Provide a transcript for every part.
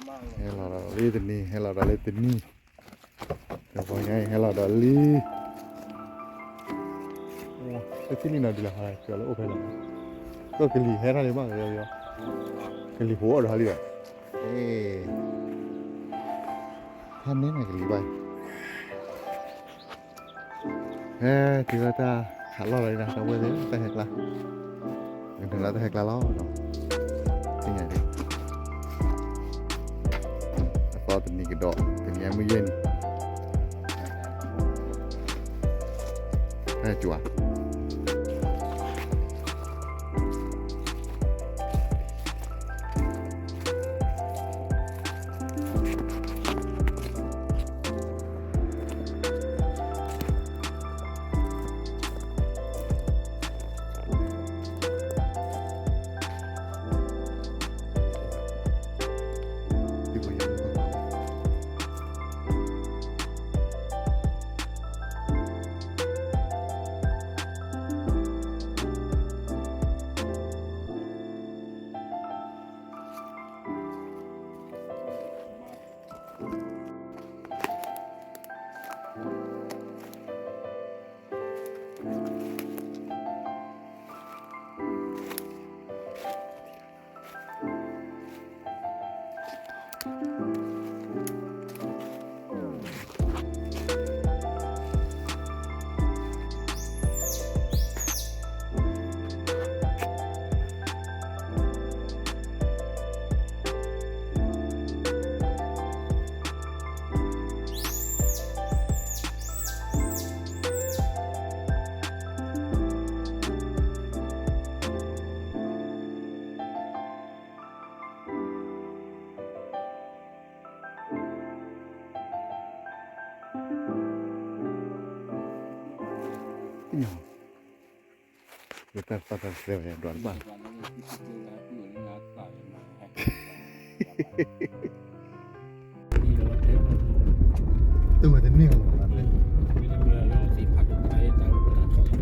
ဟဲလီၤဒီးလံတနံၤ, ဟဲလီၤဒီးလံတနံၤ, တဂီၤညါအံၤဟဲလီၤဒီးလံ, တထံၣ်လံနီၤ ဒ်လဲၣ်ဟးလၢအိၣ်ဖဲလဲၣ်, ကလံၤဟဲထီၣ်လံမး, ကလံၤဟိးအီၣ်ဒီးဟးလံဘၣ်, ဖဲန့ၣ်န့ၣ်ကလံၤဘၣ် ဟဲတုၤလၢတၢ်ခးလီၢ်လီၤန့ၣ် တၢ်ဝဲသ့ၣ် တၢ်ဟဲကျါ, နုာ်လီၤတၢ်ဟဲကျါလီၤ, သ့ၣ်ညါဒ်, အသီတနံၤကဒီး တနံၤအမုၢ်ယဲၢ်နံၤ, ဟဲကွၢ် တၢ်ပာ်တၢ်သဲဝဲဒွးတဘၣ်လီၤ. တဝဲတန့ၢ်လီၤ. လၢနၤဒ့ထံကလီၤဃီဒီး တၢ်ထံၣ်ထီၣ်ဒီး လၢဟးဃီ မ့ၢ်ကီ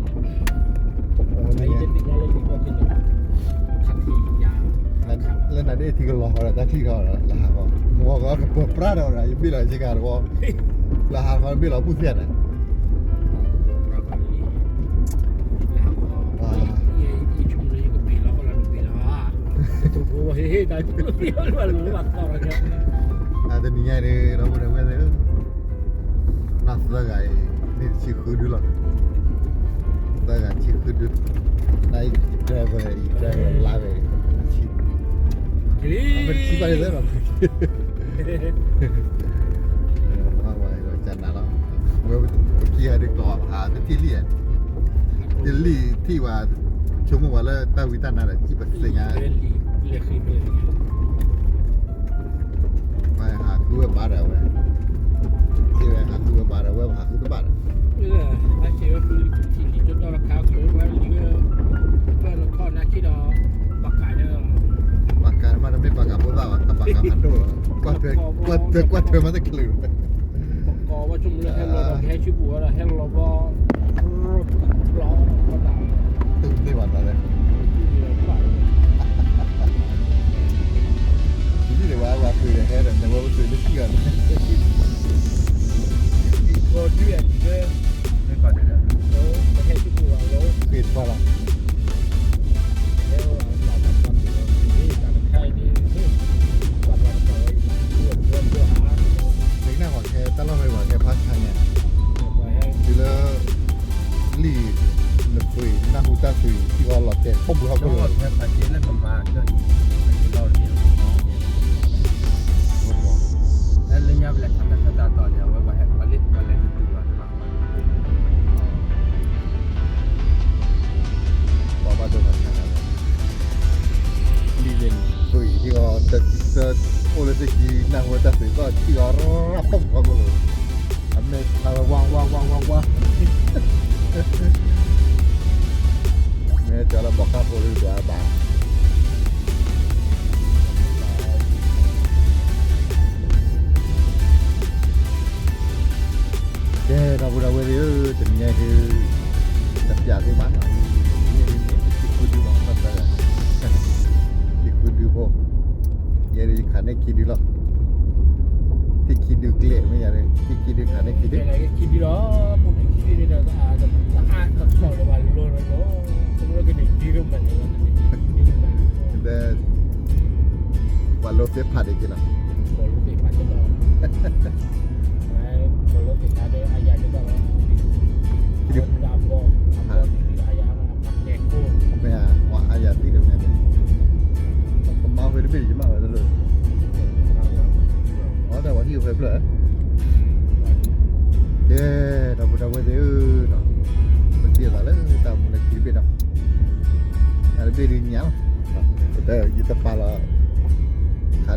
ကပၢၤပြၢ်ဒီး ယဘ့ၣ်လီၤယကၤတဝီ လၢဟးဃီဘ့ၣ်လီၤဘူၣ်သ့ၣ်န့ၣ် တနံၤညါဒီး ဒီပုၢ်ဒီဝဲၢ်သ့ၣ်ဧၢ, နီၢ်သၢဂၤအံၤ ဒီပုၢ်ဒီဝဲၢ်သ့ၣ်ဧၢ, သၢဂၤဆံဃုဒုလီၤ, သၢဂၤဆံဃုဒု, နအံၤ driver အံၤ driver လါဝဲအံၤ ဆံ, အမ့ၢ်တဆံဘၣ်လံသၢလီၤ, ဝဲကနၤလီၤ, ဝဲပကံဟဲဒုးကျီၤဟးတထံၣ်လံဧါ, တလံၣ်ထံၣ်ဝဲ, ဆိကမိၣ်ဝဲလၢတၢ်ဝံတၢ်နါဒီး စံၣ်ပသ့ၣ်ညါ ပှၤဟးဃုဝဲဘၣ်ဒီးဝဲ, စ့ဝဲဟးဃုဝဲဘၣ်ဒီးဝဲပဟးဃုတဘၣ်ဒီး, ပှၤကးမးတမ့ၢ်ပှၤကးဖိသၣ်ဘၣ်, တၢ်ပှၤကးဖးဒိၣ်လီၤ, ကွၢ်ထွဲမးတချုး ပကိးဝဲဆိကမိၣ်လၢဟဲလီၤဒီးကဟဲဆူပူၤဝဲဒီးဟဲလီၤဘီ, လီၤ, တသ့ဘၣ်တၢ်လဲၣ်, ဒ်န့ၣ်ဝဲ ပှၤသုးဒီးဟဲဒီး နဝဲပသုးလၢခံဂၤန့ၣ်, ဟဲဆူပူၤလီၤ, နကနၣ်ပှၤကဟဲတၢ်လီၢ်ဖဲပှၤကဟဲဖးဆါညါ, တုၤလၢ လံာ်နသွံၣ် နၢ်ဟူတၢ်သွံၣ် ထံၣ်အီၤလီၤတဲာ်ပိာ်ဘုဟီၣ်ခိၣ်လီၤ, လၢညါပလဲၤခါတၢ်ခၢၣ်တၢ်တီၤန့ၣ် အဝဲပှၤဟဲပှၤလၢပှၤလဲၤတတုၤဘၣ်န့ၣ်လီၤ, ပှၤဘၣ်ဒိဘၣ်ထံးတၢ်လီၤ, လံာ်လၢသွံၣ်ထံအီၤ တၢ် အိၣ်လၢသ့ၣ်ခံ နၢ်ဟူတၢ်သွံၣ်သီၣ်ထံအီၤ ရၢ်ပိာ်ဘုဟီၣ်ခိၣ်လီၤ, အမ့ၢ်ထါဝဲဝါဝါဝါဝါဝါ, မ့ၢ်တဲလၢဘီးခါဖိလၢဒွးဘၣ် ကဲ ဒီပုၢ်ဒီဝဲၢ်သ့ၣ်ဧၢ, တနံၤညါအံၤဒုး တပျးသ့ၣ်မး, ဆံဃုဒုလီၤ, ဆံဃုဒုဖိ, ယဲဒၣ်ယခးန့ၢ်ခံဒုလီၤ, ထံခံဒုကျဲမ့ၢ်ယၤန့ၣ် ထံခံဒုခါန့ၣ်ခံဒု ခံဒုလီၤ ပူၤန့ၣ်ခံဒုန့ၣ်ဒီး တအါတဆီၣ်လၢၤဘၣ်လီၤလီၤလီၤ ကမ့ၢ်ကန့ၣ်ဒ်ရမနုၤ ပှၤလိသ့ၣ်ဖးဒံးက့ၤလီၤ ပှၤလိသ့ၣ်ဖးဒံးလီၤ ပှၤလိသ့ၣ်ဖးဒံးအယၤက့ၤလီၤ အဘီ အဘီဒ်အယၤ မ့ၢ်ဧါ ပှၤအါယၤသံတမံၤန့ၣ် ကမၤဝဲတဘ့ၣ်ယမၤဝဲတလိၣ် အီတၢ်ဝဲဟံၣ်ဝဲဖျၢၣ် ကဲ ဒီပုၢ်ဒီဝဲၢ်သ့ၣ်ဧၢ ပထံၣ်အသးလၢတၢ်မူလၢခံတဘ့ၣ်ဒီး တၢ်တဘ့ၣ်ဒုးညါလီၤ ပတဲယတပာ်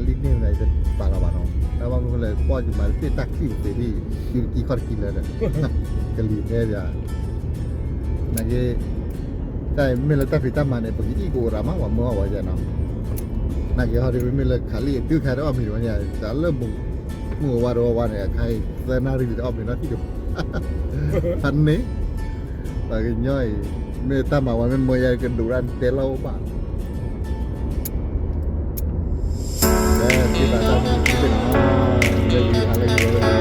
လီၤ ခးလံန့ၢ်ဝဲဒၣ်ယတပာ်လီၤဘၣ်နီၤ တၢ်ဘၣ်မနုၤလဲၣ် ပီၢ်ယမၤတဘ့ၣ်တၢ်ချံၣ်ပသ့ၣ်ဒ် ယူတကံခီၣ်တကံလၢဒီး ကလံၤဟဲဒၣ် နာ်က့ တၢ်မ့ၢ်လၢတၢ်ဖံးတၢ်မၤန့ၣ် ပကအံၣ်ကအိၣ်ရၤမး ပှၤမၢအီၣ်ဝဲယဲနီၤ နာ်က့ဟီဒ်မ့မ့ၢ်လၢခးလံအတုခါတအီၣ်မ့ၤတဝဲန့ၣ် တၢ်လၢမူ မုၢ်အဝါတဝီဝါန့ၣ် အခါအံၤသၢနၣ်ရံၣ်တအီၣ်မ့ၤနီတထံၣ်တဘၣ် ဖးန့ၣ် ပှၤကညီအံၤ မ့ၢ်တၢ်မၤဝဲမ့ၢ်မၢယဲကဒိးတၢ်တဲလီၤအိၣ်ဘၣ် ကဲ သံသးတၢ်မူလၢခံသ့ၣ်နီၤ လၢယဟးလၢယဝဲ